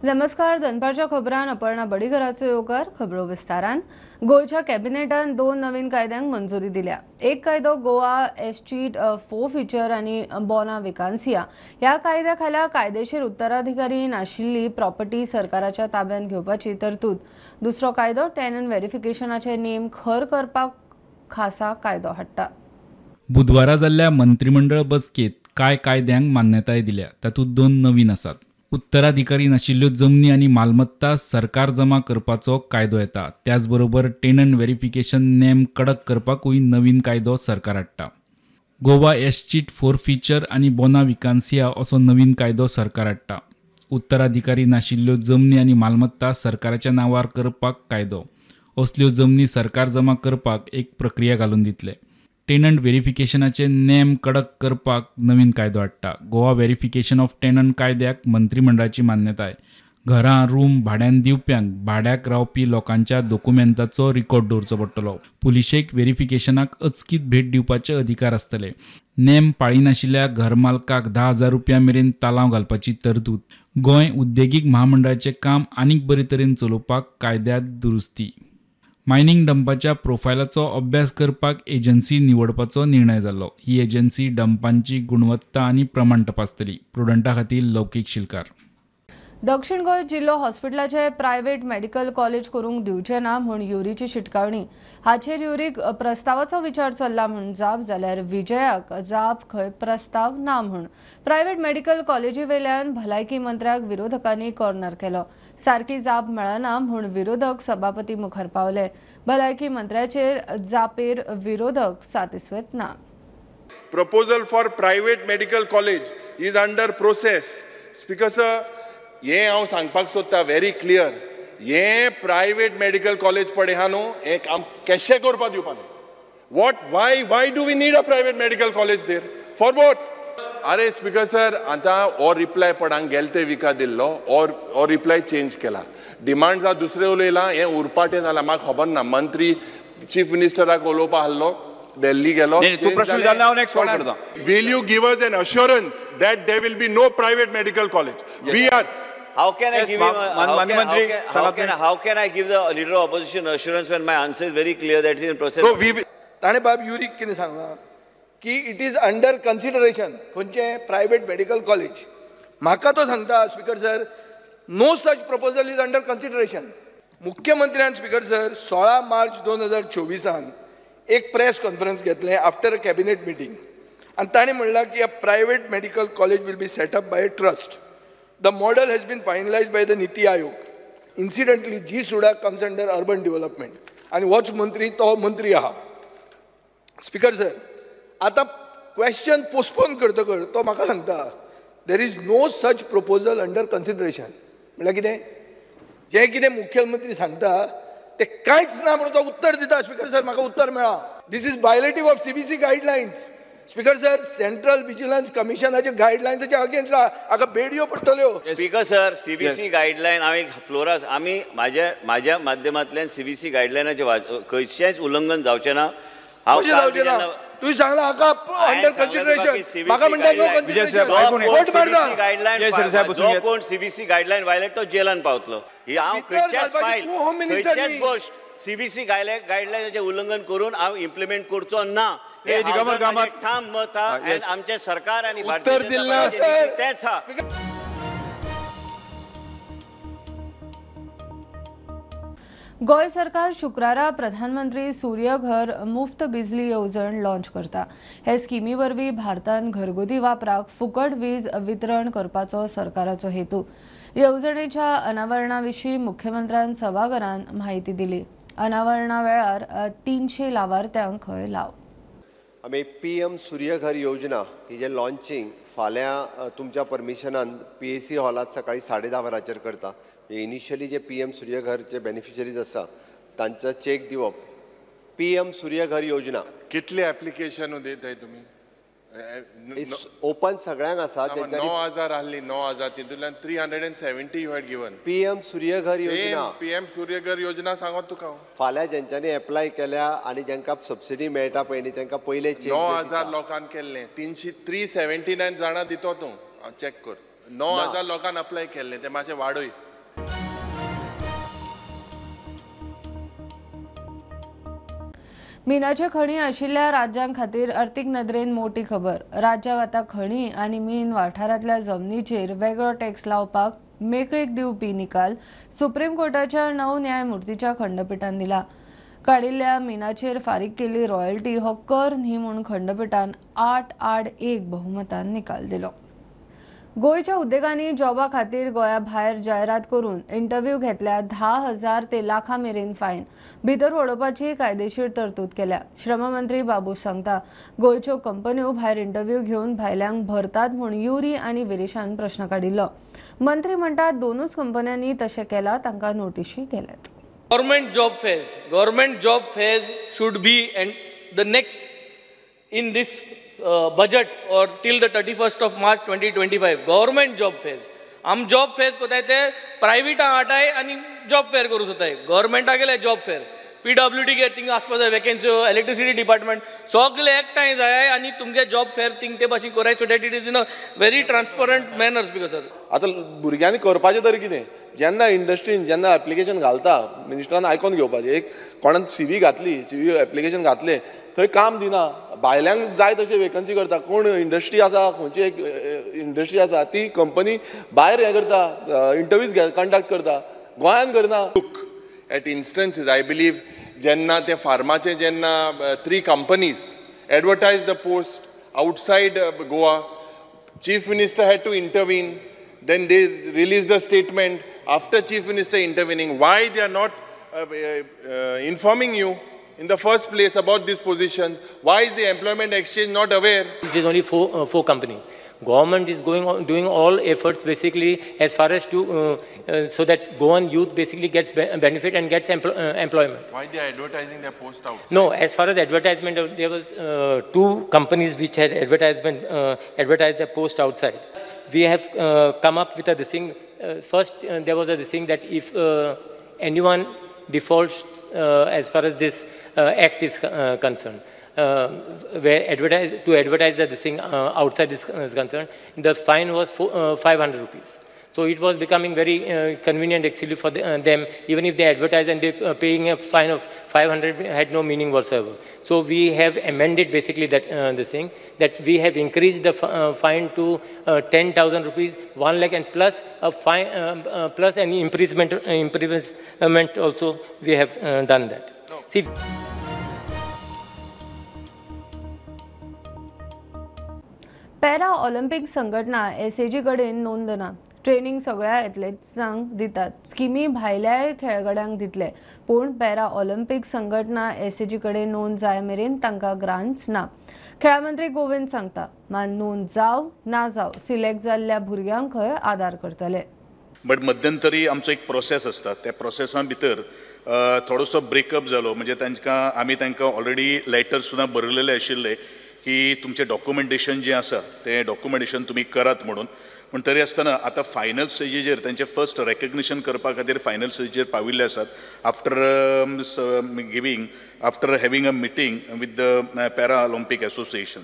नमस्कार, दनपारच्या खबरान अपर्णा बडीघराचो येवकार. खबरो विस्तारान. गोंयच्या कॅबिनेटान दोन नवीन कायद्यांक मंजुरी दिल्या. एक कायदो गोवा एस्चीट फोरफीचर आनी बोना विकान्सिया ह्या कायद्या खाला कायदेशीर उत्तराधिकारी नाशिल्ली प्रॉपर्टी सरकाराच्या ताब्यांत घेवपाची तरतूद. दुसरो कायदो टेनंट व्हेरिफिकेशनाचे नेम खर करपाक खासा कायदो हाडटा. बुधवारा जाल्ल्या मंत्रीमंडळ बसकेत कांय कायद्यांक मान्यताय दिल्या. तातूंत दोन नवीन आसात. उत्तराधिकारी नाशिल्ल्यो जमनी आनी मालमत्ता सरकार जमा करपाचो कायदो येता. त्याचबरोबर टेनंट व्हेरिफिकेशन नेम कडक करपाकूय नवीन कायदो सरकार हाडटा. गोवा एस्चीट फोरफीचर आनी बोना विकान्सिया असो नवीन कायदो सरकार हाडटा. उत्तराधिकारी नाशिल्ल्यो जमनी आनी मालमत्ता सरकाराच्या नांवार करपाक कायदो. असल्यो जमनी सरकार जमा करपाक एक प्रक्रिया घालून दितले. टेनंट व्हेरिफिकेशनाचे नेम कडक करपाक नवीन कायदो हाडटा. गोवा व्हेरिफिकेशन ऑफ टेनंट कायद्याक मंत्रीमंडळाची मान्यताय. घरां रूम भाड्यान दिवप्यांक भाड्याक रावपी लोकांच्या दोकुमेंताचो रिकॉर्ड दवरचो पडटलो. पुलिशेक व्हेरिफिकेशनाक अचकीत भेट दिवपाचे अधिकार आसतले. नेम पाळिनाशिल्ल्या घरमालकाक 10,000 रुपया मेरेन तालांव घालपाची तरतूद. गोंय उद्देगीक म्हामंडळाचें काम आनीक बरे तरेन चलोवपाक कायद्यांत दुरुस्ती. मायनिंग डंपाच्या प्रोफायलाचो अभ्यास करपाक एजन्सी निवडपाचो निर्णय जाल्लो. ही एजन्सी डंपांची गुणवत्ता आनी प्रमाण तपासतली. प्रुडंटा खातीर लौकीक शिलकार. दक्षिण गोंय जिल्लो हॉस्पिटलाचे प्रायव्हेट मेडिकल कॉलेज करूंक दिवचे ना म्हूण युरीची शिटकावणी. हाचेर युरीक प्रस्तावाचो विचार चल्ला म्हूण जाप, जाल्यार विजयाक जाप खंय प्रस्ताव ना म्हूण. प्रायव्हेट मेडिकल कॉलेजी वेल्यान भलायकी मंत्र्याक विरोधकांनी कॉर्नर केलो. सारकी जाप मेळना म्हूण विरोधक सभापती मुखार पावले. भलायकी मंत्र्याचेर जापेर विरोधक सातिस्वेत ना. Proposal for private medical college is under process. Speaker sir, हें हांव सांगपाक सोदता व्हेरी क्लियर, हें प्रायवेट मेडिकल कॉलेज पळय आहा न्हू, हें काम कशें करपाक दिवपा न्हू. What, why do we need a private medical college there for what? अरे स्पीकर सर, आतां हो रिप्लाय पडांक गेले ते विका दिल्लो हो रिप्लाय चेंज केला. डिमांड्स दुसरें उलयलां, हें उरपाटें जालां, म्हाका खबर ना. मंत्री चीफ मिनिस्टराक उलोवपा आहलो, दिल्ली गेलो. Will you give us an assurance that there will be no private medical college? We are. How can I give him? How can I give the leader of opposition assurance when my answer is very clear that it's in process? No, we. ताणे बाब uric कितें सांगलां की it is under consideration खंयचें private medical college. म्हाका तो सांगता speaker sir, no such proposal is under consideration. मुख्यमंत्र्यान स्पीकर सर 16 मार्च 2024 एक प्रेस कॉन्फरन्स घेतलें आफ्टर अ कॅबिनेट मिटींग, आनी ताणें म्हणलां की a private medical college will be set up by a trust. The model has been finalised by the NITI Aayog. Incidentally G SUDA comes under urban development आनी होच मंत्री तो मंत्री आहा. स्पीकर सर, आतां क्वेश्चन पोस्टपोन करतकर तो म्हाका सांगता there is no such proposal under consideration. म्हणल्यार कितें, जें कितें मुख्यमंत्री सांगता ते कांयच ना म्हणून तो उत्तर दिता. स्पीकर सर, म्हाका उत्तर मेळ्ळां. This is violative of CBC guidelines. Speaker sir, central vigilance कमिशनाचे गायडलायन्साचे अगेन्स्ट हाका बेडयो पडटल्यो. स्पीकर सर, सीबीसी गायडलायन हांवें फ्लोरा आमी म्हाज्या माध्यमांतल्यान सीबीसी गायडलायनाचें खंयचेंच उल्लंघन जावचें ना. हांव जावचें ना तुवें सांगलां हाका अंडर कन्सिडरेशन, म्हाका म्हणटा नो कन्सिडरेशन. जो कोण सीबीसी गायडलायन वायलेट तो जेलान पावतलो. ही हांव खंयच्याच फायल खंयच्याच गोश्ट सीबीसी गायडलायनाचें उल्लंघन करून हांव इम्प्लिमेंट करचो ना. ठाम मत आहा आमचें सरकार आनी भारतीय जनता पार्टीचें तेंच आहा. गोंय सरकार शुक्रारा प्रधानमंत्री सूर्यघर मुफ्त बिजली येवजण लॉन्च करता. हे स्किमी वरवीं भारतान घरगुती वापराक फुकट वीज वितरण करपाचो सरकाराचो हेतू. येवजणेच्या अनावरणा विशीं मुख्यमंत्र्यान सभाघरान म्हायती दिली. अनावरणा वेळार 300 लावार्थ्यांक खंय लाव. आमी PM Surya Ghar योजना ही जे लॉन्चिंग फाल्यां तुमच्या परमिशनान PAC हॉलांत सकाळी 10:30 वरांचेर करता. इनिशियली जे PM सूर्यघरचे बेनिफिशरीज आसा तांचा चेक दिवप. PM Surya Ghar योजना कितले एप्लिकेशन दिताय तुमी? ओपन सगळ्यांक आसा. 9,000 आहली, 9,000 तितूंतल्यान 370 you had given. PM Surya Ghar योजना, PM Surya Ghar योजना सांगत तुका फाल्यां जेंच्यांनी एप्लाय केल्या आनी जेंकां सबसिडी मेळटा पळय न्ही तेंकां पयले चेक 9,000 लोकांक केल्ले 379 जाणां दितो तूं, चॅक कर. 9,000 लोकांक अप्लाय केल्ले ते मातशें वाडय. मिनाचे खणी आशिल्ल्या राज्यां खातीर अर्थीक नदरेन मोटी खबर. राज्याक आतां खणी आनी मीन वाठारांतल्या जमनीचेर वेगळो टॅक्स लावपाक मेकळीक दिवपी निकाल सुप्रीम कोर्टाच्या 9 न्यायमूर्तीच्या खंडपीठान दिला. काडिल्ल्या मिनाचेर फारीक केल्ली रॉयल्टी हो कर न्ही म्हूण खंडपीठान 8-1 बहुमतान निकाल दिलो. गोंयच्या उद्देगांनी जॉबा खातीर गोंया भायर जायरात करून इंटरव्यू घेतल्या 10,000 ते लाखा मेरेन फायन भितर वडोवपाची कायदेशीर तरतूद केल्या. श्रममंत्री बाबूश सांगता गोंयच्यो कंपन्यो भायर इंटरव्यू घेवन भायल्यांक भरतात म्हूण युरी आनी विरेशान प्रश्न काडिल्लो. मंत्री म्हणटात दोनूच कंपन्यांनी तशें केलां, तांकां नोटिशी केल्यात. Government job fairs, government job fairs should be and the next in this budget or till the 31st of March 2025. Government job fairs. आम जॉब फेअर्स कोताय ते प्रायवेटां हाटाय आनी जॉब फेअर करूं सोदताय. गव्हर्मेंटा गेले जॉब फेअर, PWD गे थिंगा आसपा जाय वेकेन्सी, इलेक्ट्रिसिटी डिपार्टमेंट सगळे एकठांय जाय आनी तुमगे जॉब फेअर थिंग ते भाशेन कराय, so that it is in a very transparent manner. Because आतां भुरग्यांनी करपाचें तरी कितें, जेन्ना इंडस्ट्रीन जेन्ना एप्लिकेशन घालता मिनिस्टरान आयकोन घेवपाचें. एक कोणान CV घातली, CV application घातलें, थंय काम दिना, भायल्यांक जाय तशें वेकन्सी करता. कोण इंडस्ट्री आसा, खंयची एक इंडस्ट्री आसा ती कंपनी भायर हें करता, इंटरव्यूज कंडक्ट करता, गोंयान करना. Look at instances I believe जेन्ना ते फार्माचे जेन्ना 3 companies advertise the post outside Goa, chief minister had to intervene. Then they released a statement after chief minister intervening. Why they are not informing you in the first place about this position? Why is the employment exchange not aware? It is only four companies. Government is doing all efforts basically as far as to so that Goan youth basically gets benefit and gets employment. Why they are advertising their post out? No, as far as advertisement, there was 2 companies which had advertised their post outside. We have come up with a this thing. First, there was a this thing that if anyone defaults as far as this act is concerned, where advertise that this thing outside is concerned, the fine was 500 rupees. So it was becoming very convenient actually for them, even if they advertise and they paying a fine of 500 had no meaning whatsoever. So we have amended basically that this thing, that we have increased the fine to 10,000 rupees, 1 lakh, and plus a fine, plus an imprisonment also we have done that. No. See. Para Olympic संघटना SAG कडेन नोंद ना. Training सगळ्या एथलेट्सांक दितात, स्किमी भायल्याय खेळगड्यांक दितले, पूण पॅरा ऑलिम्पिक संघटना SAG कडेन नोंद जाय मेरेन तांकां ग्रांट्स ना. खेळा मंत्री गोविंद सांगता मान नोंद जाव ना जाव सिलेक्ट जाल्ल्या भुरग्यांक खंय आदार करतले. बट मध्यंतरी आमचो एक प्रोसेस आसता, त्या प्रोसेसा भितर थोडोसो ब्रेकअप जालो. म्हणजे तांकां आमी तांकां ऑलरेडी लेटर सुद्दां बरयलेले आशिल्ले की तुमचें डॉक्युमेंटेशन जें आसा तें डॉक्युमेंटेशन तुमी करात म्हणून. पूण तरी आसतना आतां फायनल स्टेजीचेर तांचें फर्स्ट रेकग्निशन करपा खातीर फायनल स्टेजीचेर पाविल्ले आसात. After after having a meeting with the para Olympic association.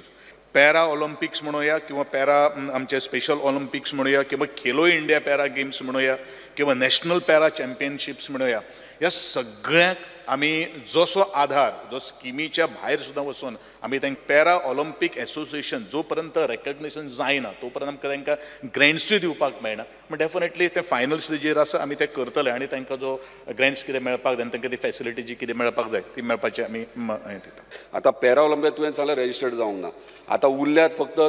Para Olympics म्हणूया किंवा पॅरा आमचे स्पेशल ऑलिम्पिक्स म्हणूया किंवा खेलो इंडिया पॅरा गेम्स म्हणूया किंवा नॅशनल पॅरा चॅम्पियनशिप्स म्हणूया, ह्या सगळ्यांक आमी जसो आधार जो स्किमीच्या भायर सुद्दां वचून आमी तांकां पॅरा ऑलिम्पिक एसोसिएशन जो पर्यंत रेकग्निशन जायना तो पर्यंत आमकां तांकां ग्रँट्सूय दिवपाक मेळना. पूण डेफिनेटली ते फायनल स्टेजीर आसा, आमी ते करतले आनी तांकां जो ग्रँट्स कितें मेळपाक जाय आनी तांकां ती फॅसिलिटी जी कितें मेळपाक जाय ती मेळपाची आमी हें दिता. आतां पॅरा ऑलिम्पिक तुवें सांगलें रजिस्टर्ड जावंक ना, आतां उरल्यात फक्त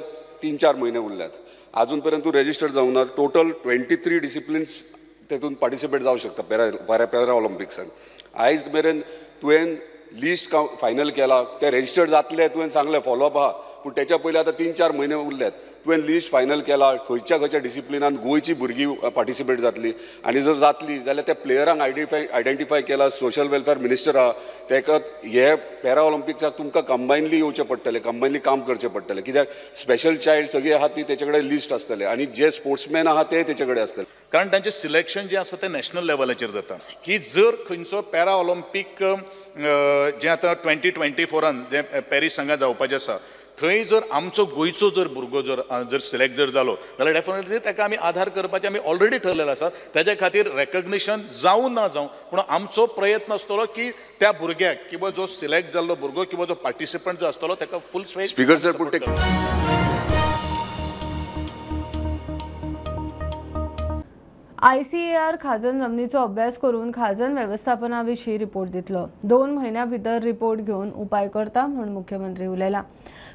3-4 म्हयने उरल्यात, आजून पर्यंत तूं रजिस्टर्ड जावंक ना. टोटल 23 डिसिप्लिन्स तेतून पार्टिसिपेट जावं शकता पॅरा पॅरा ऑलिम्पिक्सान. आयज मेरेन तुवें लिस्ट फायनल केला, ते रजिस्टर्ड जातले तुवें सांगलें, फॉलोअप आहा, पूण तेच्या पयलीं आतां 3-4 म्हयने उरल्यात. तुवें लिस्ट फायनल केला, खंयच्या खंयच्या डिसिप्लिनान गोंयची भुरगीं पार्टिसिपेट जातली आनी जर जातली जाल्यार त्या प्लेयरांक आयडेंटिफाय केला. सोशल वेलफेअर मिनिस्टर आहा, तेका हे पॅरा ऑलिम्पिक्साक तुमकां कंबायनली येवचें पडटलें, कंबायनली काम करचें पडटलें, कित्याक स्पेशल चायल्ड सगळीं आहा ती तेचे कडेन लिस्ट आसतलें आनी जे स्पोर्ट्समॅन आहा ते तेचे कडेन आसतले. कारण तांचें सिलेक्शन जें आसा तें नॅशनल लेवलाचेर जाता की जर खंयचो पॅरा ऑलिम्पीक जें आतां 2024 जें पॅरीस हांगा जावपाचें आसा थंय जर आमचो गोंयचो जर भुरगो जर जर सिलेक्ट जर जालो जाल्यार डेफिनेटली ताका आमी आधार करपाचें आमी ऑलरेडी ठरलेलें आसा. ताज्या खातीर रेकग्निशन जावं ना जावं पूण आमचो प्रयत्न आसतलो की त्या भुरग्याक किंवा जो सिलेक्ट जाल्लो भुरगो किंवा जो पार्टिसिपंट जो आसतलो ताका फूल स्पेस. स्पीकर सर पूण ICAR खाजन जमनीचो अभ्यास करून खाजन वेवस्थापना विशीं रिपोर्ट दितलो. 2 म्हयन्या भितर रिपोर्ट घेवन उपाय करता म्हूण मुख्यमंत्री उलयला.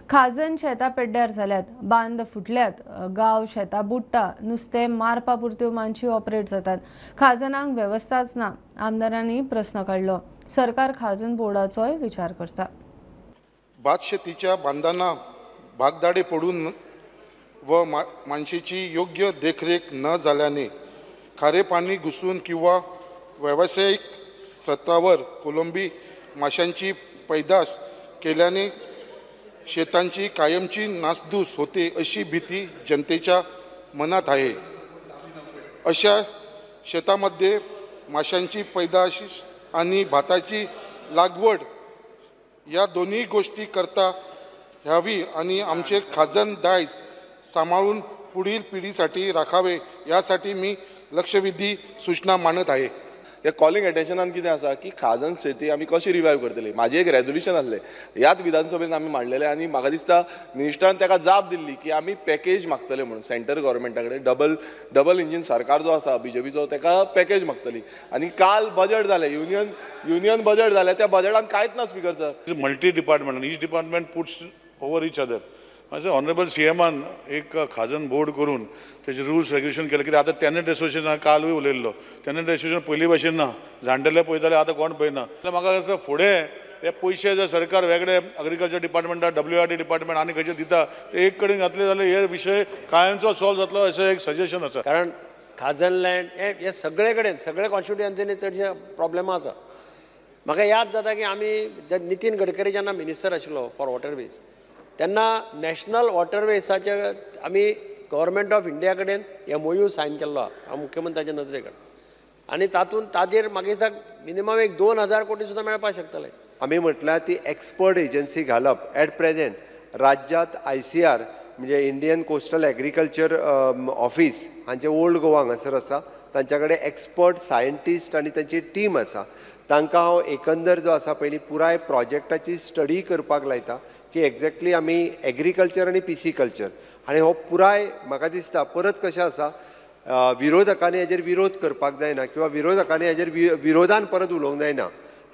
खाजन शेतां पेड्ड्यार जाल्यात, बांद फुटल्यात, गांव शेतां बुडटा, नुस्तें मारपा पुरत्यो मानशी ऑपरेट जातात, खाजनांक वेवस्थाच ना. आमदारांनी प्रस्न काडलो. सरकार खाजन बोर्डाचोय विचार करता. भात शेतीच्या बांदांना भागदाडे पडून व मानशेची योग्य देखरेख न झाल्याने खारे पाणी घुसून किंवा व्यावसायिक स्तरावर कोलंबी माशांची पैदास केल्याने शेतांची कायमची नासधूस होते अशी भीती जनतेच्या मनात आहे. अशा शेतामध्ये माशांची पैदास आणि भाताची लागवड या दोन्ही गोष्टी करता ह्यावी आणि आमचे खाजन दायज सांभाळून पुढील पिढीसाठी राखावे यासाठी मी लक्षवेधी सूचना मांडत आहे. हे कॉलिंग अटेन्शनान कितें आसा की खाजन शेती आमी कशी रिवायव करतली. म्हाजें एक रेजोल्युशन आसलें ह्याच विधानसभेन आमी मांडलेलें आनी म्हाका दिसता मिनिस्टरान ताका जाप दिल्ली की आमी पॅकेज मागतले म्हणून सेंटर गव्हर्मेंटा कडेन. डबल इंजीन सरकार जो आसा बीजेपीचो ताका पॅकेज मागतली. आनी काल बजट जालें, युनियन बजट जालें, त्या बजटान कांयच ना speaker sir. Multi department, each department puts over each other. अशें ऑनरेबल सीएमान एक खाजन बोर्ड करून तेजे रुल्स रेग्युलेशन केलें. कित्याक आतां टेनंट एसोसिएशन कालूय उलयल्लो, टेनंट एसोसिएशन पयलीं भाशेन ना, जाणटेले पळयताले आतां कोण पळयना. जाल्यार म्हाका दिसता फुडें ते पयशे जर सरकार वेगळे एग्रीकल्चर डिपार्टमेंटाक, WRD department आनी खंयचे दिता ते एक कडेन घातले जाल्यार हे विशय कायमचो सॉल्व जातलो अशें एक सजेशन आसा. कारण खाजन लँड हे सगळे कडेन सगळे कॉन्स्टिट्युएन्सीनी चडशे प्रॉब्लेमां आसा. म्हाका याद जाता की आमी नितीन गडकरी जेन्ना मिनिस्टर आशिल्लो फॉर वॉटरवेज तेन्ना नॅशनल वॉटरवेजाचे आमी गव्हर्मेंट ऑफ इंडिया कडेन MOU sign केल्लो आहा मुख्यमंत्र्याच्या नजरे कडेन आनी तातूंत ताजेर म्हाका दिसता मिनिमम एक 2000 कोटी सुद्दां मेळपाक शकतले. आमी म्हटल्यार ती एक्सपर्ट एजन्सी घालप. एट प्रेजेंट राज्यांत ICR म्हणजे इंडियन कोस्टल एग्रीकल्चर ऑफिस हांचे ओल्ड गोवा हांगासर आसा, तांच्या कडेन एक्सपर्ट सायंटिस्ट आनी तांची टीम आसा. तांकां हांव एकंदर जो आसा पयलीं पुराय प्रोजेक्टाची स्टडी करपाक लायता की एक्झॅक्टली आमी एग्रीकल्चर आनी पिसिकल्चर आनी हो पुराय म्हाका दिसता परत कशें आसा विरोधकांनी हेजेर विरोध करपाक जायना किंवा विरोधकांनी हेजेर विरोधान परत उलोवंक जायना.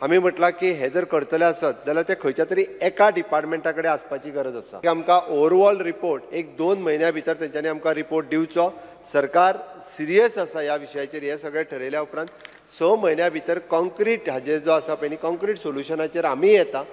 आमी म्हटलां की हे जर करतले आसत जाल्यार ते खंयच्या तरी एका डिपार्टमेंटा कडेन आसपाची गरज आसा. आमकां ओवरऑल रिपोर्ट एक 2 म्हयन्या भितर तेंच्यांनी आमकां रिपोर्ट दिवचो. सरकार सिरियस आसा ह्या विशयाचेर. हें सगळें ठरयल्या उपरांत 6 म्हयन्या भितर कॉन्क्रीट हाजेर जो आसा पळय न्ही कॉन्क्रीट सोल्युशनाचेर आमी येता.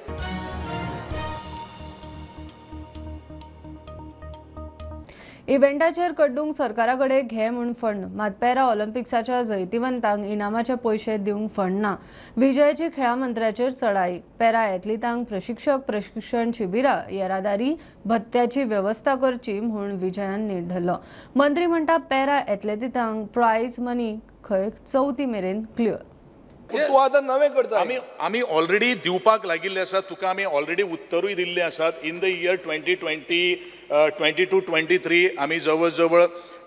इव्हेंटाचेर कड्डूंक सरकारा कडेन घे म्हूण फंड, मात पॅरा ऑलिम्पिक्साच्या जैतिवंतांक इनामाचे पयशे दिवंक फंड ना. विजयाची खेळां मंत्र्याचेर चढाई. पॅरा एथलिटांक प्रशिक्षक, प्रशिक्षण शिबिरां, येरादारी भत्त्याची वेवस्था करची म्हूण विजयान नेट धरलो. मंत्री म्हणटा पॅरा एथलेटिकांक प्रायज मनी खंय चवथी मेरेन क्लियर. तूं आतां नवें करता. आमी ऑलरेडी दिवपाक लागिल्ले आसात. तुका आमी ऑलरेडी उत्तरूय दिल्ले आसात. इन the year 2020, 22-23 आमी जवळ जवळ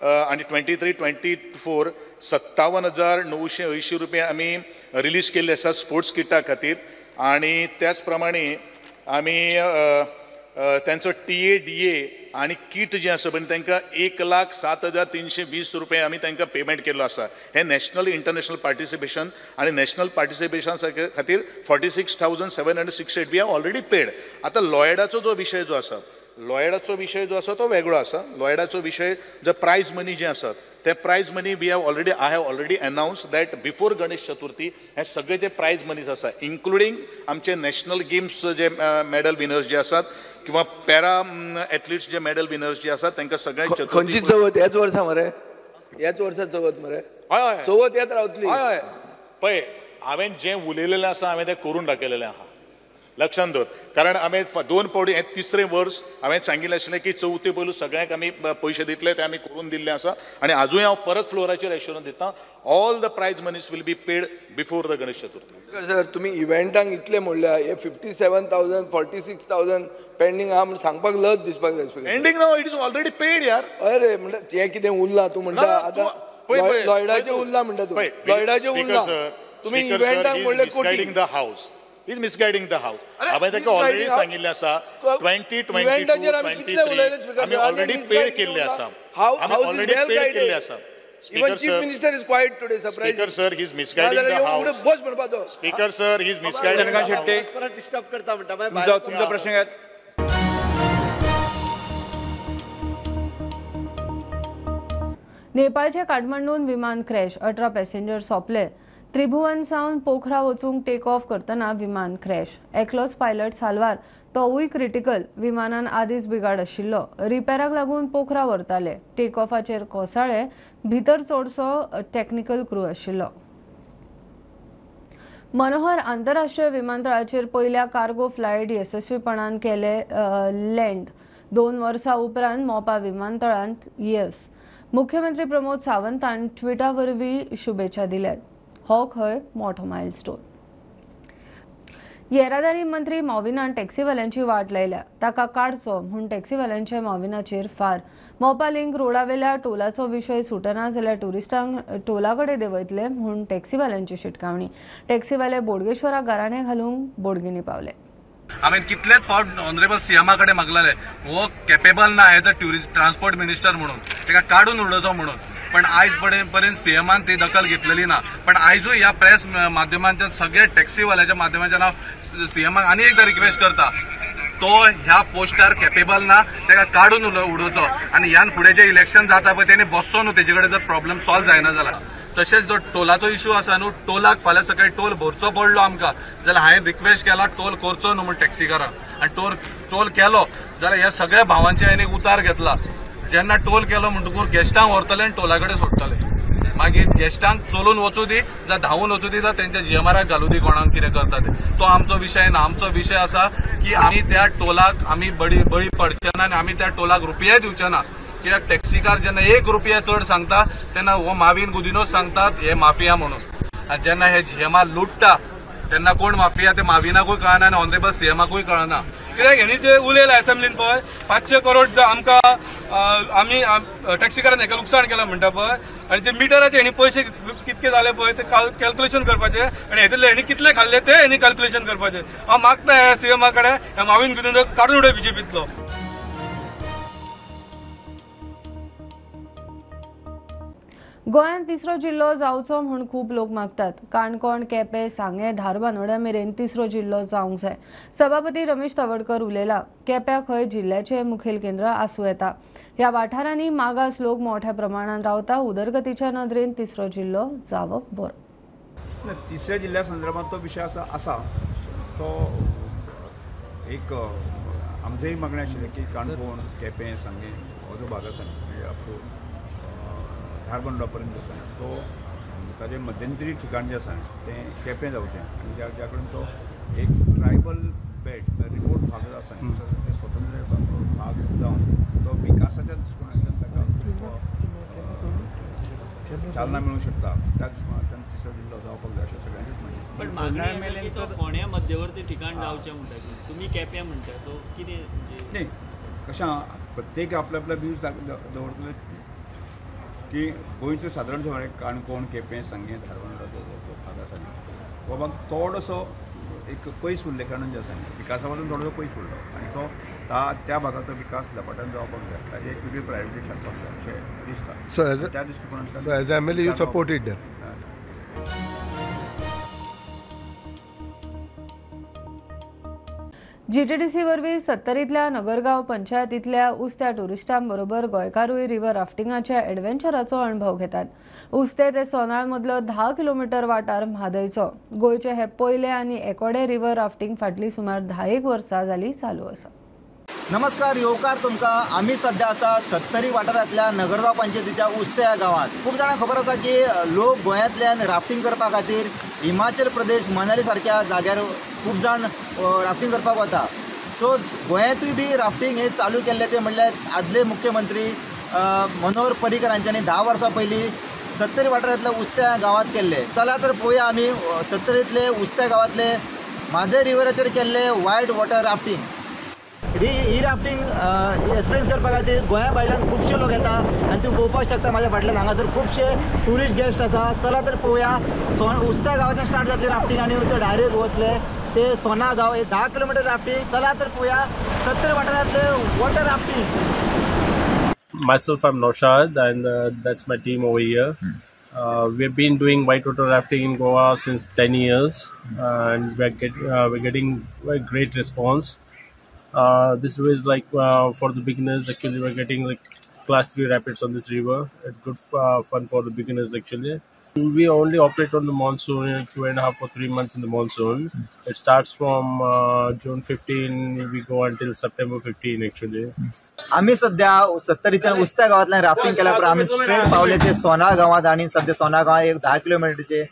आनी 23-24 57,980 रुपया आमी रिलीज केल्ले आसात स्पोर्ट्स किटा खातीर. आनी त्याच प्रमाणे आमी तांचो TA DA आनी किट जें आसा पळय तांकां 1,07,320 रुपया आमी तांकां पेमेंट केल्लो आसा. हें नॅशनल इंटरनॅशनल पार्टिसिपेशन आनी नॅशनल पार्टिसिपेशन खातीर 46,768 we have already paid. आतां लॉयडाचो जो विशय जो आसा, लॉयडाचो विशय जो आसा तो वेगळो आसा. लॉयडाचो विशय जो प्रायज मनी जें आसा ते prize money we have already, I have already announce that before Ganesh Chaturthi हे सगळे जे प्रायज मनीज आसा इन्क्लुडींग आमचे नॅशनल गेम्स जे मॅडल विनर्स जे आसात किंवा पॅरा एथलीट्स जे मॅडल विनर्स जे आसात तांकां सगळ्यांक खंयची चवथ ह्याच वर्सा मरे, ह्याच वर्सा चवथ मरे, हय हय चवथ येत रावतली. हय हय, पळय हांवें जें उलयलेलें आसा हांवें तें करून दाखयलेलें आहा. लक्षांत दवर, कारण हांवें 2 फावटी हें तिसरें वर्स हांवें सांगिल्लें आशिल्लें की चवथी पयलू सगळ्यांक आमी पयशे दितले, ते आमी करून दिल्ले आसा आनी आजूय हांव परत फ्लोराचेर एश्योरन्स दिता, all the prize monies will be paid before the Ganesh Chaturthi. Sir तुमी इव्हेंटांक इतले म्हणल्या हे 57,000 46,000 पेंडींग आहा म्हूण सांगपाक लज दिसपाक जाय. पेंडींग ना, it is already paid यार. अरे म्हणटा तें कितें उरलां तूं म्हणटा आतां लॉयडाचें उरलां म्हणटा तूं, लॉयडाचें उरलां तुमी इव्हेंटांक म्हणलें कोटी. The house is misguiding the house. हांवें ताका ऑलरेडी सांगिल्लें आसा 2022 23 आमी ऑलरेडी पेड केल्ले आसा, आमी ऑलरेडी पेड केल्ले आसा. Even Chief Minister is quiet today, surprising. Speaker sir, he is misguiding the house. बस म्हणपा तो. Speaker sir, he is misguiding the house. परत डिस्टर्ब करता म्हणटा. तुमचा प्रश्न घेत. नेपाळच्या काठमांडून विमान क्रॅश, 18 पॅसेंजर सोंपले. त्रिभुवन सावन पोखरा वचूंक टेक ऑफ करतना विमान क्रॅश, एकलोच पायलट साल्वार, तोवूय क्रिटिकल. विमानान आदींच बिगाड आशिल्लो, रिपेराक लागून पोखरा व्हरताले. टेक ऑफाचेर कोसळ्ळे, भितर चडसो टॅक्निकल क्रू आशिल्लो. मनोहर आंतरराष्ट्रीय विमानतळाचेर पयल्या कार्गो फ्लायट येसस्वीपणान केले लँड. 2 वर्सां उपरांत मोपा विमानतळांत येस. मुख्यमंत्री प्रमोद सावंतान ट्विटा वरवीं शुभेच्छा दिल्यात. हो खंय मोठो मायलस्टोन. येरादारी मंत्री माविनान टॅक्सीवाल्यांची वाट लायल्या, ताका काडचो म्हूण टॅक्सीवाल्यांचे माविनाचेर फार. मोपा लिंक रोडावेल्या टोलाचो विशय सुटना जाल्यार ट्युरिस्टांक टोला कडेन देंवयतले म्हूण टॅक्सीवाल्यांची शिटकावणी. टॅक्सीवाले बोडगेश्वराक गाराणें घालूंक बोडगिणी पावले. हांवें कितलेच फावट ऑनरेबल सीएमा कडेन मागलेले, हो केपेबल ना as a tourist transport minister म्हणून, ताका काडून उडोवचो म्हणून, पण आयज पर्यंत सीएमान ती दखल घेतलेली ना. पण आयजूय ह्या प्रेस माध्यमांच्या सगळ्या टॅक्सीवाल्याच्या माध्यमांच्या हांव सीएमाक आनी एकदां रिक्वेस्ट करता, तो ह्या पोस्टार केपेबल ना, ताका काडून उडोवचो आनी ह्यान फुडें जें इलेक्शन जाता पळय तेणी बसचो न्हू, तेजे कडेन जर प्रॉब्लम सॉल्व जायना जाल्यार. तशेंच जो टोलाचो इश्यू आसा न्हू, टोलाक फाल्यां सकाळी टोल भरचो पडलो आमकां जाल्यार हांवें रिक्वेस्ट केला टोल करचो न्हू म्हूण टॅक्सीकारांक, आनी टोल केलो जाल्यार ह्या सगळ्या भावांचे हांवें एक उतार घेतला. जेन्ना टोल केलो म्हणटकूच गेस्टांक व्हरतले आनी टोला कडेन सोडटले, मागीर गेस्टांक चलून वचूं दी जावं धांवून वचूं दी जावं तेंच्या जीएमआराक घालूं दी, कोणाक कितें करता ते, तो आमचो विशय ना. आमचो विशय आसा की आमी त्या टोलाक आमी बळी पडचे ना आनी आमी त्या टोलाक रुपयाय दिवचे ना. कित्याक टॅक्सीकार जेन्ना 1 रुपया चड सांगता तेन्ना हो माविन गुदिनोच सांगतात हे माफिया म्हणून, आनी जेन्ना हे जीएमआर लुट्टा तेन्ना कोण माफिया ते माविनाकूय कळना आनी ऑनरेबल सीएमाकूय कळना. कित्याक हेणी जे उलयला असेंब्लीन पळय 500 करोड आमकां आमी टॅक्सीकारान हेका लुकसाण केलां म्हणटा पळय, आनी जे मिटराचे हेणी पयशे कितके जाले पळय ते कॅल्क्युलेशन करपाचे, आनी हेतूंतले हेणी कितले खाल्ले ते हेणी कॅल्क्युलेशन करपाचे. हांव मागता ह्या सीएमा कडेन ह्या माविन गुदिन्हो काडून उडय बीजेपींतलो. गोंयांत तिसरो जिल्लो जावचो म्हूण खूब लोक मागतात. काणकोण, केपें, सांगें, धारबांदोड्या मेरेन तिसरो जिल्लो जावंक जाय. सभापती रमेश तवडकर उलयला. केप्यां खंय जिल्ल्याचें मुखेल केंद्र आसूं येता. ह्या वाठारांनी मागास लोक मोठ्या प्रमाणात रावता. उदरगतीच्या नदरेन तिसरो जिल्लो जावप बरो. तिसऱ्या जिल्ल्या संदर्भात तो विशय आसा तो एक आमचेंय मागणें आशिल्लें की काणकोण, केपें, सांगें हो जो भाग आसा म्हणजे अप टू धारबांदोडा पर्यंत आसा तो ताजें मध्यंतरी ठिकाण जें आसा तें केपें जावचें आनी ज्या कडेन तो एक ट्रायबल बेल्ट रिमोट भाग जो आसा ते स्वतंत्र भाग जावन तो विकासाच्या दृश्टिकोनांतल्यान ताका चालना मेळूंक शकता त्या दृश्टिकोनांतल्यान तिसरो जिल्लो जावपाक जाय अशें सगळ्यांचेच म्हणणें. पण मागणी की तो फोंड्या मध्यवर्ती ठिकाण जावचें म्हणटा तुमी केप्यां म्हणटा, सो कितें न्ही कशें प्रत्येक आपल्या आपल्या व्यूज दवरतले की गोंयचो सादारण काणकोण, केपें, सांगें, धारबांदोडा जो भाग आसा न्ही हो भाग थोडोसो एक पयस उरले कारणान जें आसा न्ही विकासा पासून थोडोसो पयस उरलो आनी तो त्या भागाचो विकास झपाट्यान जावपाक जाय, ताजी एक वेगळी प्रायोरिटी थारपाक जाय अशें दिसता. त्या दृश्टिकोनांतल्यान as M L A you supported that. GTDC वरवीं सत्तरींतल्या नगरगांव पंचायतींतल्या उस्त्या ट्युरिस्टांबरोबर गोंयकारूय रिव्हर राफ्टिंगाच्या एडवेंचराचो अणभव घेतात. उस्ते ते सोनाळ मदलो 10 किलोमिटर वाठार म्हादयचो. गोंयचे हे पयले आनी एकोडे रिव्हर राफ्टिंग फाटलीं सुमार 10 वर्सां जाली चालू आसा. नमस्कार, येवकार तुमकां. आमी सध्या आसा सत्तरी वाठारांतल्या नगरगांव पंचायतीच्या उस्ते ह्या गांवांत. खूब जाणांक खबर आसा की लोक गोंयांतल्यान राफ्टिंग करपा खातीर हिमाचल प्रदेश, मनाली सारक्या जाग्यार खूब जाण राफ्टिंग करपाक वता. सो गोंयांतूय बी राफ्टिंग हे चालू केल्लें तें म्हणल्यार आदले मुख्यमंत्री मनोहर पर्रीकर हांच्यांनी 10 वर्सां पयलीं सत्तरी वाठारांतल्या उस्त्या गांवांत केल्ले. चला तर पळोवया आमी सत्तरींतले उस्त्या गांवांतले म्हादय रिवराचेर केल्ले वायट वॉटर राफ्टिंग. ही राफ्टिंग एक्सपिरियन्स करपा खातीर गोंया भायल्यान खुबशे लोक येता आनी तूं पळोवपाक शकता म्हाज्या फाटल्यान हांगासर खुबशे ट्युरिस्ट गेस्ट आसा. चला तर पळोवया उस्त्या गांवाच्यान स्टार्ट जातली राफ्टिंग आनी ते डायरेक्ट वतले ते सोना गांव, हे 10 किलोमिटर राफ्टिंग. चला तर पळोवया सत्तरी वाठारांतले water rafting. Myself, I'm Naushad, and that's my team over here. We've been doing whitewater rafting in Goa since 10 years, and we're getting a great response. This river is like for the beginners. Actually, we're getting like class 3 rapids on this river. It's good fun for the beginners actually. We only operate on the monsoon, 2.5 or 3 months in the monsoon. It starts from June 15, we go until September 15 actually. आम्ही सध्या सत्तरीच्या उस्त्या गांवांतल्यान rafting केल्या उपरांत आमी straight पावले ते सोना गांवांत आनी सध्या सोना गांवांत एक 10 किलोमिटरचे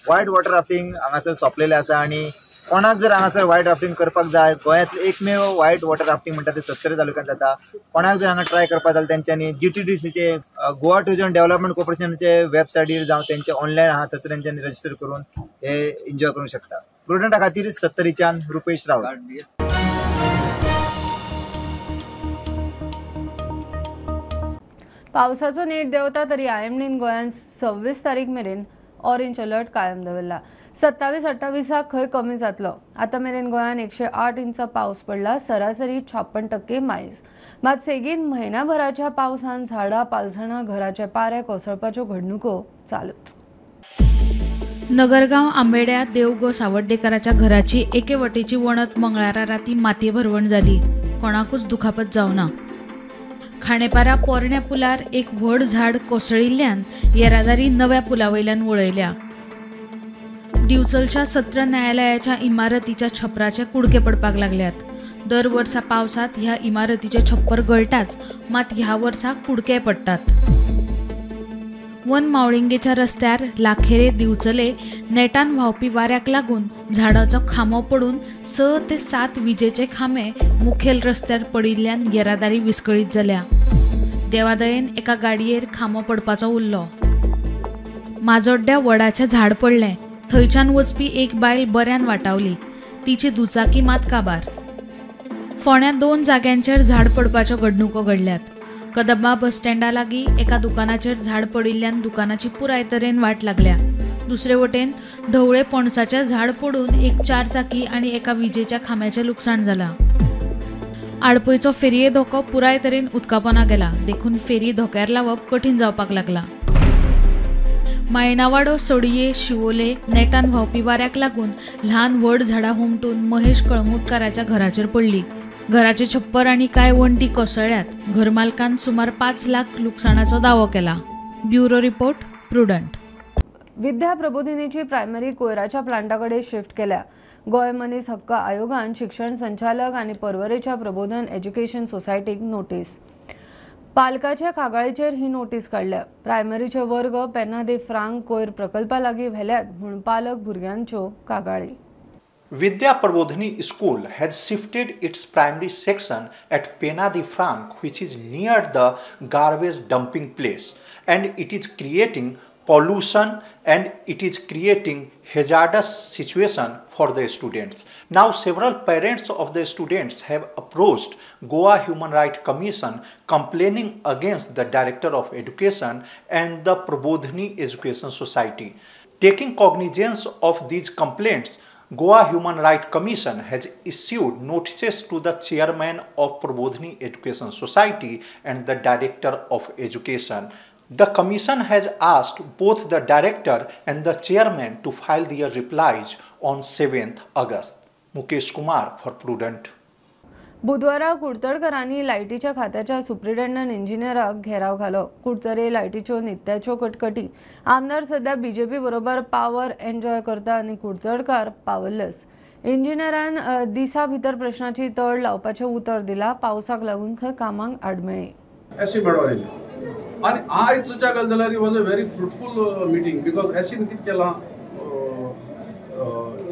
वायट वॉटर राफ्टिंग हांगासर सोंपलेलें आसा. आनी कोणाक जर हांगासर वायट राफ्टिंग करपाक जाय, गोंयांतलें एकमेव वायट वॉटर राफ्टिंग म्हणटा ते सत्तरी तालुक्यांत जाता. कोणाक जर हांगा ट्राय करपाक जाल्यार तेंच्यांनी GTDCचे गोवा टुरिजम डेव्हलपमेंट कॉर्पोरेशनाचे वेबसायटीर जावं तेंचे ऑनलायन आहा थंयसर तेंच्यांनी रजिस्टर करून हे एन्जॉय करूंक शकता. प्रुडंटा खातीर सत्तरीच्यान रुपेश रावत. पावसाचो नेट देंवता तरी आयएमडीन गोंयांत 26 तारीख मेरेन ऑरेंज अलर्ट कायम दवरला. 27-28 खंय कमी जातलो. आतां मेरेन गोंयांत 108 इंचां पावस पडला, सरासरी 56% मायज. मात सेगीत म्हयन्याभराच्या पावसान झाडां, पालसणां, घराचे पारे कोसळपाच्यो घडणुको चालूच. नगरगांव आंबेड्या देवगो सावड्डेकराच्या घराची एके वटेची वणत मंगळारा राती मातये भरवण जाली. कोणाकूच दुखापत जावना. खांडेपारा पोरण्या पुलार एक व्हड झाड कोसळिल्ल्यान येरादारी नव्या पुला वयल्यान वळयल्या. दिवचलच्या सत्र न्यायालयाच्या इमारतीच्या छपराचे कुडके पडपाक लागल्यात. दर वर्सा पावसांत ह्या इमारतीचे छप्पर गळटाच, मात ह्या वर्सा कुडके पडटात. वन मावळिंगेच्या रस्त्यार लाखेरे दिवचले नेटान व्हांवपी वाऱ्याक लागून झाडाचो खांबो पडून 6 ते 7 विजेचे खांबे मुखेल रस्त्यार पडिल्ल्यान येरादारी विस्कळीत जाल्या. देवादयेन एका गाडयेर खांबो पडपाचो उरलो. माजोड्ड्या वडाचें झाड पडलें. थंयच्यान वचपी एक बायल बऱ्यान वाटावली. तिची दुचाकी मात काबार. फोंड्या 2 जाग्यांचेर झाड पडपाच्यो घडणुको घडल्यात. कदंबा बस स्टँडा लागीं एका दुकानाचेर झाड पडिल्ल्यान दुकानाची पुराय तरेन वाट लागल्या. दुसरे वटेन ढवळे पणसाचें झाड पडून एक 4 चाकी आनी एका विजेच्या खांब्याचें लुकसाण जालां. आडपयचो फेरये धोको पुराय तरेन उदकापोना गेला, देखून फेरी धोक्यार लावप कठीण जावपाक लागलां. मायणावाडो, सोडये, शिवोले नेटान व्हांवपी वाऱ्याक लागून ल्हान व्हड झाडां हुमटून महेश कळंगूटकाराच्या घराचेर पडली. घराचे छप्पर आनी कांय वण्टी कोसळ्ळ्यात. घरमालकान सुमार 5 लाख लुकसाणाचो दावो केला. Bureau report, Prudent. विद्या प्रबोधिनीची प्रायमरी कोयराच्या प्लांटा कडेन शिफ्ट केल्या. गोंय मनीस हक्क आयोगान शिक्षण संचालक आनी पर्वरेच्या प्रबोधन एज्युकेशन सोसायटीक नोटीस. पालकाच्या कागाळीचेर ही नोटीस काडल्या. प्रायमरीचे वर्ग पेन्हा दे फ्रांक कोयर प्रकल्पा लागीं व्हेल्यात म्हूण पालक भुरग्यांच्यो कागाळी. Vidya Prabodhini School has shifted its primary section at Pena de Franc, which is near the garbage dumping place, and it is creating pollution and it is creating hazardous situation for the students. Now several parents of the students have approached Goa Human Rights Commission complaining against the Director of Education and the Prabodhini Education Society. Taking cognizance of these complaints, Goa Human Rights Commission has issued notices to the chairman of Prabodhini Education Society and the Director of Education. The commission has asked both the director and the chairman to file their replies on 7th August. Mukesh Kumar for Prudent. बुधवारा कुडतडकरांनी लायटीच्या खात्याच्या superintendent इंजिनियराक gherao घालो. कुडतरे लायटीच्यो नित्याच्यो कटकटी. आमदार सध्या BJP बरोबर power enjoy करता आनी कुडतडकार powerless. इंजिनियरान दिसा भितर प्रश्नाची तड लावपाचें उतर दिला. पावसाक लागून खंय कामांक आडमेळी. एसी मेळो आयली आनी आयज सुद्दां गेले जाल्यार was a very fruitful meeting because एसीन कितें केलां,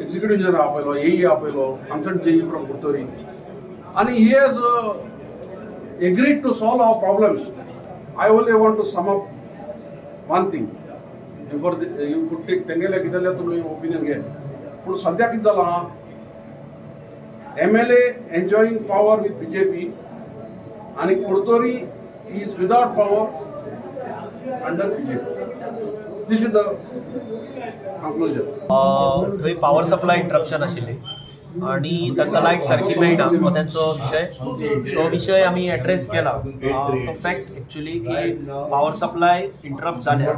एक्झिक्युटीव इंजिनियर आपयलो, एई आपयलो, कन्सर्न जेई फ्रॉम कुर्तोरी आनी he has agreed to solve our problems. I only want to sum up one thing before you could take तेंगेले कितें जाल्यार तुमी ओपिनियन घे. पूण सद्या कितें जालां, MLA enjoying power with BJP आनी Curtorim is without power under BJP. This is the conclusion. थंय पावर सप्लाय इंटरप्शन आशिल्लें आनी तांकां लायट सारकी मेळना हो तेंचो विशय. तो विशय आमी एड्रेस केला. तो फॅक्ट एक्चुली की पावर सप्लाय इंटरप्ट जाल्या,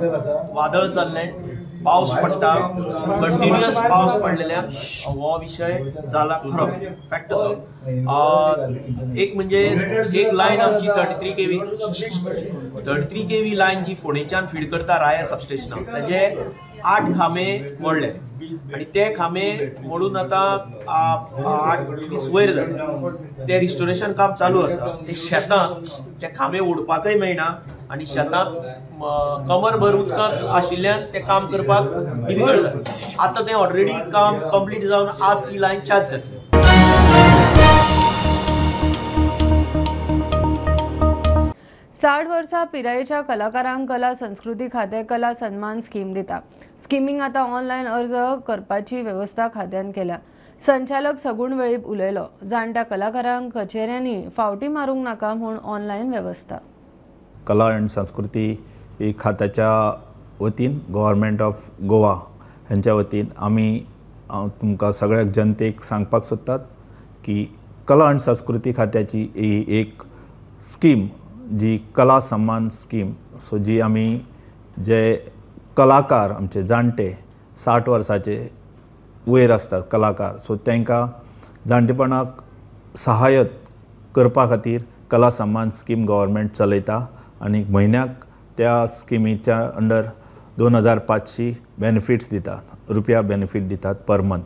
वादळ चल्लें, पावस पडटा, कंटिन्युअस पावस पडलेल्यान हो विशय जाला खरो फॅक्ट तो. एक म्हणजे एक लायन आमची 33 kV line जी फोंडेच्यान फीड करता राया सबस्टेशनाक, ताजे 8 खांबे मोडले आनी ते खांबे मोडून आतां 8 दीस वयर जाले. ते रिस्टोरेशन काम चालू आसा. ते शेतांत ते खांबे ओडपाकय मेळना आनी शेतांत कमरभर उदकांत आशिल्ल्यान ते काम करपाक डिफिकल्ट जालें. आतां तें ऑलरेडी काम कंप्लीट जावन आज ती लायन चार्ज जातली. साठ वर्सां पिरायेच्या कलाकारांक कला संस्कृती खातें कला सन्मान स्कीम दिता. स्किमींक आतां ऑनलायन अर्ज करपाची वेवस्था खात्यान केल्या. संचालक सगुण वेळीप उलयलो. जाणट्या कलाकारांक कचेऱ्यांनी फावटी मारूंक नाका म्हूण ऑनलायन वेवस्था. कला आनी संस्कृती खात्याच्या वतीन गव्हर्मेंट ऑफ गोवा हांच्या वतीन आमी तुमकां सगळ्या जनतेक सांगपाक सोदतात की कला आनी संस्कृती खात्याची ही एक स्कीम जी कला सन्मान स्कीम, सो जी आमी जे कलाकार आमचे जाणटे 60 वर्साचे वयर आसतात कलाकार, सो तांकां जाणटेपणाक सहाय्य करपा खातीर कला सन्मान स्कीम गव्हर्मेंट चलयता आनी म्हयन्याक त्या स्किमीच्या अंडर 2500 बेनिफिट्स दितात, रुपया बेनिफीट दितात पर मंथ.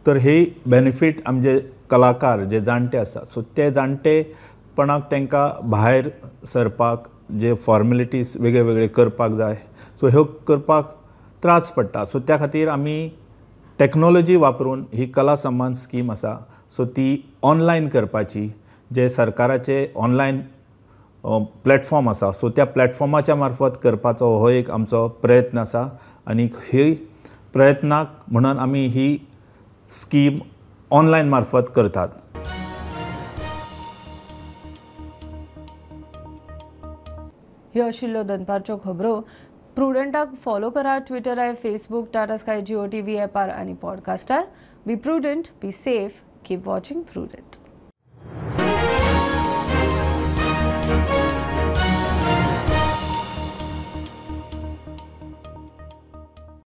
तर हे बेनिफीट आमचे कलाकार जे जाणटे आसात सो ते जाणटेपणाक तांकां भायर सरपाक जे फॉर्मेलिटीज वेगळे वेगळे करपाक जाय सो ह्यो करपाक त्रास पडटा. सो त्या खातीर आमी टॅक्नोलॉजी वापरून ही कला सन्मान स्कीम आसा सो ती ऑनलायन करपाची, जे सरकाराचे ऑनलायन प्लॅटफॉर्म आसा सो त्या प्लॅटफॉर्माच्या मार्फत करपाचो हो एक आमचो प्रयत्न आसा आनी ही प्रयत्नाक म्हणून आमी ही स्कीम ऑनलायन मार्फत करतात. ह्यो आशिल्ल्यो दनपारच्यो खबरो. प्रुडंटाक फॉलो करा ट्विटरार, Facebook, Tata Sky, Jio TV ॲपार आनी पॉडकास्टार. Be prudent, be safe, keep watching Prudent.